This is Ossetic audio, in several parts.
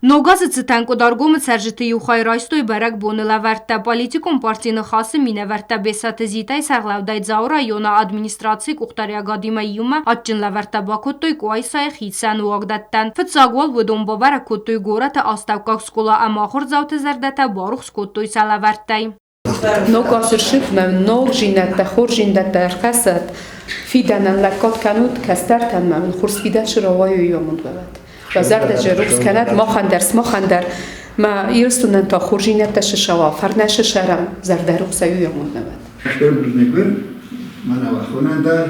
Ног азы цытӕн Къуыдаргомы цӕрджыты иу хай райстой бӕрӕгбоны лӕвӕрттӕ. Политикон парти Ныхас-ы минӕвӕрттӕ Бесаты Зитӕйы сӕргълӕудӕй Дзауы районы администрацийы къухдариӕгадимӕ иумӕ адджын лӕвӕрттӕ бакодтой Къуайсайы хицӕн уагдӕттӕн. Фыццаг уал уыдон бабӕрӕг кодтой горӕты астӕуккаг скъола ӕмӕ ахуырдзауты зӕрдӕтӕ барухс кодтой сӕ лӕвӕрттӕй. Ног азы рцыдмӕ ногдзинӕдтӕ, хорздзинӕдтӕ ӕрхӕссӕд, фидӕнӕн лӕггад кӕнут, кӕстӕртӕн ма уын хорз фидӕн цы рауайой, уый амонд уӕд. Уӕ зӕрдӕ рухс кӕнӕд махӕн дӕр, сымахӕн дӕр. Мӕ Ирыстонӕн та хорздзинӕдтӕ сысӕуа, фӕрнӕй сысӕрӕм, зӕрдӕрухсӕй уый амонд нӕ уӕд. Стыр бузныг уын, мӕнӕ уӕхонӕн дӕр,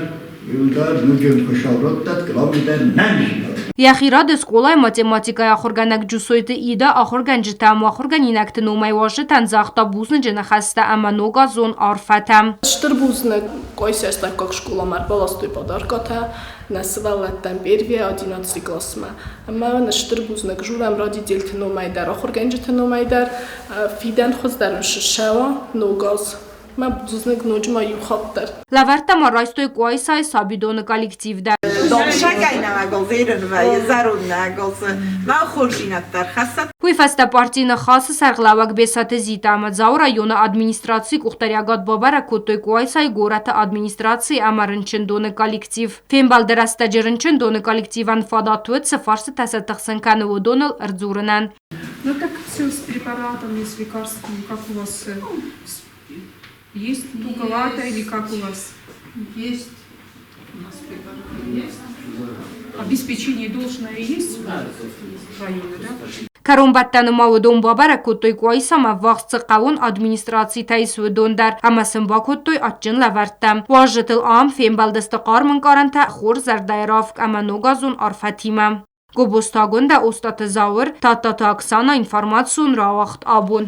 Йӕхи рады скъолайы математикӕйы ахуыргӕнӕг Джусойты Ида ахуыргӕнджытӕ ӕмӕ ахуыргӕнинӕгты номӕй уазджытӕн загъта бузныджы ныхӕстӕ ӕмӕ ногазон арфӕтӕ. Стыр бузныг Къуайсайы скъоламӕ ӕрбаластой подаркатӕ нӕ сывӕллӕттӕн первый одиннадцатый классмӕ. Ӕмӕ нӕ стыр бузныг журам родительты номӕй дӕр, ахуыргӕнджыты номӕй дӕр. Фидӕн хуыздӕр ссӕуа ног аз. Мӕ бузныг ноджы ма иу хатт дӕр. Лӕвӕрттӕ ма райстой Къуайсайы сабидоны коллектив дӕр. Уый фӕстӕ партийы Ныхасы сӕргълӕууӕг Бесаты Зита ӕмӕ Дзауы районы администрацийы къухдариӕгад бабӕрӕг кодтой Къуайсайы горӕты администрацийы ӕмӕ рынчындоны коллектив. Фембӕлды рӕстӕджы рынчындоны коллективӕн фадат уыд, цы фарстытӕ сӕ тыхсын кӕны, уыдоныл ӕрдзурынӕн. Ну так все с препаратами, с лекарствами, как у вас Есть туговато или как у вас? Есть. У нас препараты есть. Обеспечение должное есть в районе, да? Кӕронбӕттӕны ма уыдон бабӕрӕг кодтой Къуайсамӕ ӕввахс цы хъӕуон администрацитӕ ис, уыдон дӕр ӕмӕ сын бакодтой адджын лӕвӕрттӕ. Уазджытыл ам фембӕлдысты хъарм ӕнкъарӕнтӕ, хорз зӕрдӕйы равг ӕмӕ ногазон арфӕтимӕ. Гобозты Агуындӕ, Остъаты Зауыр, Тадтаты Оксана, информацион рауагъд абон.